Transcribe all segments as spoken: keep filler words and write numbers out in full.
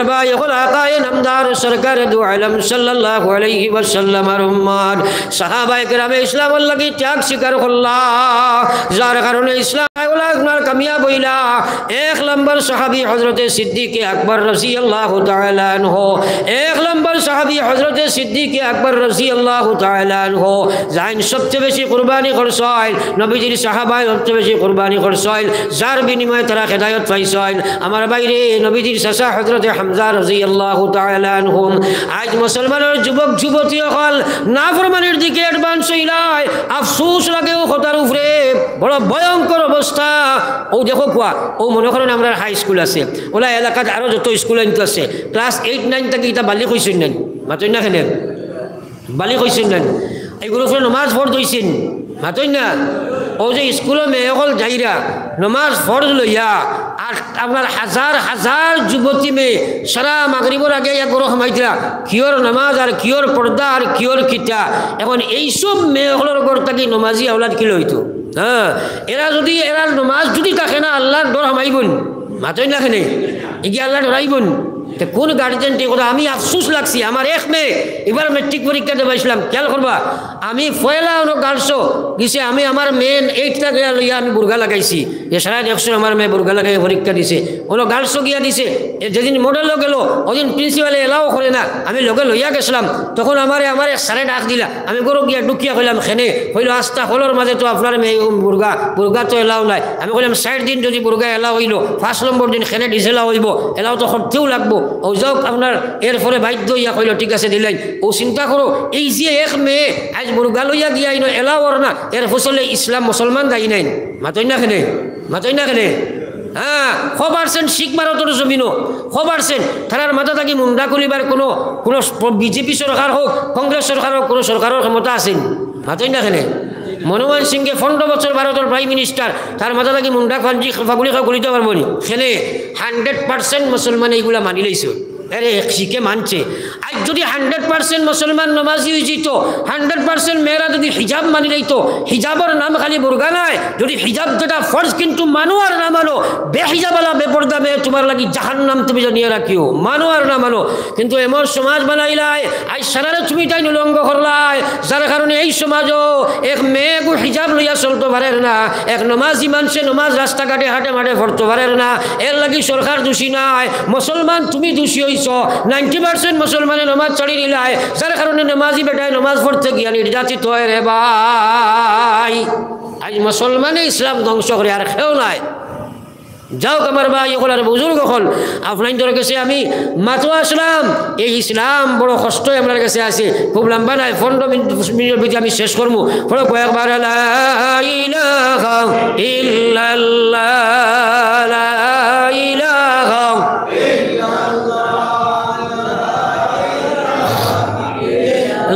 ভাই, অকল আকায়ে নামদার সরকারে দু আলম সাল্লাল্লাহু আলাইহি ওয়াসাল্লামর উম্মত। সাহাবায়ে কেরামে ইসলামর লাগি ত্যাগ স্বীকার করলা, যার কারণে ইসলাম অলা আপনার কামিয়াব অইলা। এক নম্বর সাহাবী হযরতে সিদ্দিকে আকবর রাদিয়াল্লাহু তাআলা আনহু। এক নম্বর সাহাবী হযরতে সিদ্দিকে আকবর রাদিয়াল্লাহু তাআলা আনহু। যাইন সবচেয়ে বেশি কুরবানি করছইন, নবীজির সাহাবায় সবচেয়ে বেশি কুরবানি করছইন, যার বিনিময়ে তারা হেদায়ত পাইছইন। আমার ভাইরে, নবীজির চাচা হযরতে হামজা রাদিয়াল্লাহু তাআলা আনহুম। আইজ মুসলমানর যুবক যুবতী অকল নাফরমানির দিকে advance অইলায়, আফসোস লাগে অউ কথার উপরে, বড় ভয়ঙ্কর অবস্থা। অউ দেখো কুয়া, অউ মনো করইন আমরার হাই স্কুল আছে, অলা এলাকাত আরো যত স্কুল আইন তো আছে, class eight nine থাকি ইতা বালিগ অইছইন নানি, মাতইন না কেনে? বালিগ অইছইন নানি? ইগুর উপরে নমাজ ফরজ অইছইন, মাতইন না? অউ যে স্কুলো মেয়ে অকল যাইরা নমাজ ফরজ লইয়া, আর আপনার হাজার হাজার যুবতী মেয়ে সারা মাগরিবর আগে এক ঘরো হামাইতরা, কিওর নমাজ আর কিওর পর্দা আর কিওর কিতা। এখন এইসব মেয়ে অকলর ঘর থাকি নমাজি আওলাদ কিলা অইতো? হ্যাঁ, এরা যদি, এরার নমাজ যদি থাকে না, আল্লার ডর হামাইবো নি? মাতইন না কেনে? ইগিয়ে আল্লারে ডরাইবো নি? তে কুন গার্জিয়ান ঠিক কথা? আমি আফসোস লাগছি, আমার এক মেয়ে এবার মেট্রিক পরীক্ষা দিবার আইছলাম, খেয়াল করবা, আমি পয়লা অনো গার্লসো গেছি, আমি আমার মেয়ে এইটটা গিয়া লইয়া আমি বুরকা লাগাইছি, যে সারা দেখছো আমার মেয়ে বুরকা লাগাইয়া পরীক্ষা দিছে, অনো গার্লসো গিয়া দিছে। এ যেদিন মডেলো গেলো, ওদিন প্রিন্সিপালে allow করে না, আমি লগে লইয়া গেছলাম, তখন আমারে, আমারে স্যারে ডাক দিলা, আমি ঘরো গিয়া ঢুকিয়া কইলাম, "কেনে?" কইলো, "আস্তা হলর মাঝে তো আপনার মেয়ে বুরকা, বুরকা তো allow নাই।" আমি কইলাম, "চাইর দিন যদি বুরকা allow অইলো, পাঁচ নম্বর দিন কেনে disallow অইবো, allow তো করতেউ লাগবো।" অউ যাউক আপনার, এরপরে বাধ্য অইয়া কইলো, "ঠিক আছে, দিলাইন।" অউ চিন্তা করো, এই যে এক মেয়ে আইজ বুরকা লইয়া গিয়া ইনো allow অর না, এর ফসলে ইসলাম মুসলমান দায়ী নাইন। মাতইন না কেনে? মাতইন না কেনে? হ্যাঁ, ক percent শিখ ভারতর জমিনো, ক percent তারার মাথা থাকি মুন্ডা খুলিবার কুনু, কুনু বিজেপি সরকার হোক, কংগ্রেস সরকার হোক, কুনু সরকারর ক্ষমতা আছে নি? মাতইন না কেনে? মনমোহন সিংহে পনরো বছর ভারতর Prime Minister, তার মাথা থাকি মুন্ডা ফাঞ্জি ফাগুলি খাও খুলিতো পারবো নি? কেনে? Hundred percent মুসলমানে ইগুলা মানি লইছে। আরে, শিখে মানছে। আইজ যদি hundred percent মুসলমান নমাজি অইযিতো, hundred percent মেয়েরা যদি হিজাব মানি লইতো, হিজাবর নাম খালি বুরকা নায়, যদি হিজাব যেটা ফরজ কিন্তু মানো আর না মানো, বেহিজাব আলা বেপর্দা মেয়ে তুমার লাগি জাহান্নাম, তুমি জানিয়া রাখিও, মানো আর না মানো। কিন্তু এমন সমাজ বানাইলায়, আইজ সারারে তুমি তাইন উলঙ্গ করলায়, যার কারণে এই সমাজো এক মেয়েগু হিজাব লইয়া চলতো পারের না, এক নমাজি মানষে নমাজ রাস্তাঘাটে হাটে মাঠে পড়তো পারের না। এর লাগি সরকার দোষী নায়, মুসলমান তুমি দোষী অইছো। Ninety percent মুসলমানে নমাজ ছাড়ি দিলায়, যার কারণে নমাজি বেটায় নমাজ পড়তে গিয়া নির্যাতিত অয় রে ভাই। আইজ মুসলমানে ইসলাম ধ্বংস করে আর কেউ নায়। যাউক আমার ভাই অকল আর বুজুর্গ অকল, আপনাইনতর গেছে আমি মাতো আসলাম, এই ইসলাম বড় কষ্টে আমরার গেছে আছে, খুব লম্বা নায়, পনরো মিনিট, বিশ মিনিটর ভিতরে আমি শেষ করমু। পড়ো কয়েকবার, লা ইলাহা ইল্লাল্লাহ, লা ইলাহা,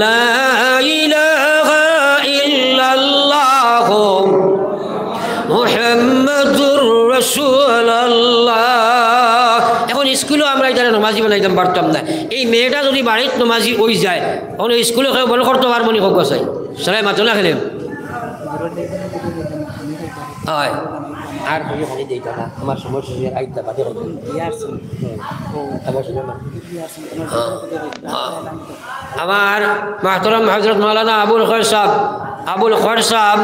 লা ইলাহা ইল্লাল্লাহ। মুহাম্মাদুর রাসূলুল্লাহ। এখন স্কুলো আমরা ইতারে নমাজি বানাইতাম পারতাম না। এই মেয়েটা যদি বাড়িত নমাজি অই যায়, অনো স্কুলো কেউ বন্ধ করতো পারবো নি? কউক্কা চাই। সারায় মাতো না কেনে? অয়। আর কইও খালি দেইতা না, আমার সময় শেষ অইয়া আইতা বাদে কইও। আমার সময় না। আমার মহতরম হযরত মাওলানা আবুল খয়ের সাব, আবুল খয়ের সাব,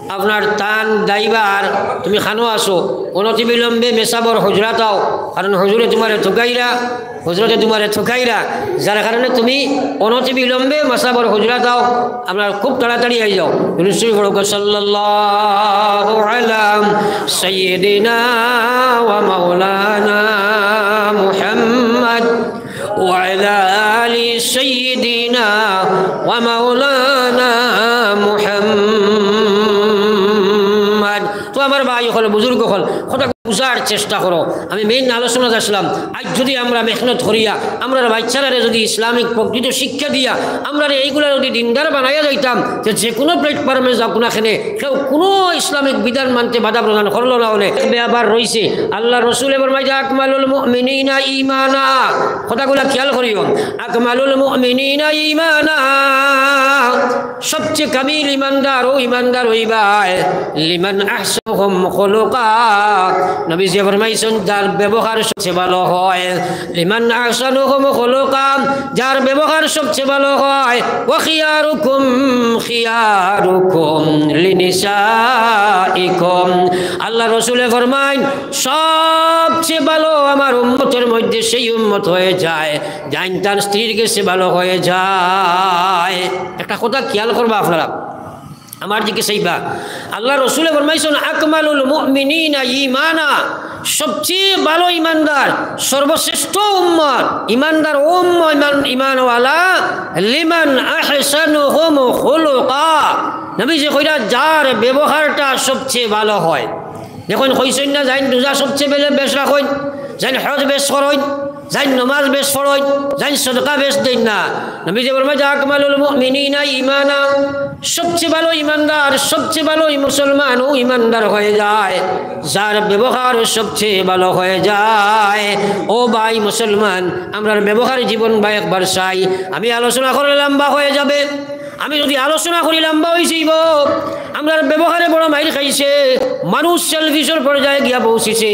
আপনার তান দায়ভার, তুমি খানো আছো, অনতিবিলম্বে মেসাবর হুজরাত আও, কারণ হুজুরে তুমারে ঠকাইরা, হুজরতে তুমারে ঠকাইরা, যার কারণে তুমি অনতিবিলম্বে মেসাবর হুজরাত আও, আপনার খুব তাড়াতাড়ি আই যাও। দুরূদ শরীফ পড়ো, সাল্লাল্লাহু আলা সাইয়্যিদিনা ওয়া মাওলানা মুহাম্মদ। وعلى آل سيدنا ومولانا محمد। তো আমার ভাই অকল, বুজুর্গ অকল, কথা বুঝার চেষ্টা করো। আমি মেইন আলোচনাত আসলাম, আইজ যদি আমরা মেহনত করিয়া, আমরার বাইচ্চারারে যদি ইসলামিক প্রকৃত শিক্ষা দিয়া, আমরারে এইগুলা যদি দিনদার বানাইয়া যাইতাম, তে যেকুনু প্ল্যাটফর্মে যাউক না কেনে, কেউ কুনু ইসলামিক বিধান মানতে বাধা প্রদান করলো না অনে। বেয়াবার রইছে। আল্লার রসুলে ফরমাইতা, "আকমালুল মুমিনিনা ঈমানা।" কথাগুলা খেয়াল করিও। "আকমালুল মুমিনিনা ঈমানা।" সবচেয়ে কামিল ইমানদার অউ ইমানদার অইবায়, "লিমান আহসানুহুম খুলুকা।" নবীজি ফরমাইছইন, যার ব্যবহার সবচেয়ে ভালো হয়, লিমান আহসানুকুম খুলুকা, যার ব্যবহার সবচেয়ে ভালো হয়, ওয়া খিয়ারুকুম খিয়ারুকুম লিনিসাইকুম। আল্লাহ রসুলে ফরমাইন, সবচেয়ে ভালো আমার উম্মতের মধ্যে সেই উম্মত হয়ে যায়, যাইন তার স্ত্রীর গেছে ভালো হয়ে যায়। একটা কথা খেয়াল করবা আপনারা, আমার দিকে চাইবা। আল্লাহ রসুলে ফরমাইছইন, আকমালুল মুমিনিনা ঈমানা, সবচেয়ে ভালো ইমানদার, সর্বশ্রেষ্ঠ উম্মত, ইমানদার উম্মত, ইমান, ইমানওয়ালা, লিমান আহসানুকুম খুলুকা। নবীজি কইরা, যার ব্যবহারটা সবচেয়ে ভালো হয়। দেখইন, কইছইন না, যাইন রোজা সবচেয়ে বেলে বেশ রাখইন, যাইন হজ বেশ করইন, যাইন নমাজ বেশ পড়ইন, যাইন সদকা বেশ দেইন না। নবীজি ফরমাইন, আকমালুল মুমিনিনা ঈমানা, সবচেয়ে ভালো ইমানদার, সবচেয়ে ভালো মুসলমান ও ইমানদার হয়ে যায়, যার ব্যবহার সবচেয়ে ভালো হয়ে যায়। ও ভাই মুসলমান, আমরার ব্যবহার জীবন বা একবার চাই। আমি আলোচনা করলে লম্বা হয়ে যাবে, আমি যদি আলোচনা করি লম্বা হয়ে যাইব। আমরার ব্যবহারে বড় মাইর খাইছে, মানুষ সেলফিশর পর্যায়ে গিয়া পৌঁছিছে।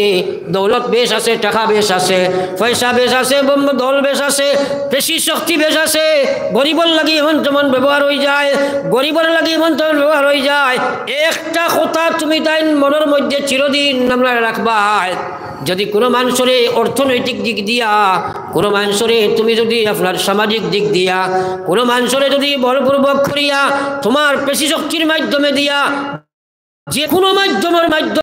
দৌলত বেশ আছে, টাকা বেশ আছে, পয়সা বেশ আছে, বম-, দল বেশ আছে, পেশি শক্তি বেশ আছে। গরিবর লাগি এমন তেমন ব্যবহার হয়ে যায়, গরিবর লাগি এমন তেমন ব্যবহার হয়ে যায়। একটা কথা তুমি তাইন মনের মধ্যে চিরদিন আমরা রাখবায়, যদি কোনো মানুষরে অর্থনৈতিক দিক দিয়া, কোনো মানুষরে তুমি যদি আপনার সামাজিক দিক দিয়া, কোনো মানুষরে যদি বলপূর্বক করিয়া তোমার পেশি শক্তির মাধ্যমে দিয়া, যে কোনো মাধ্যমের মাধ্যমে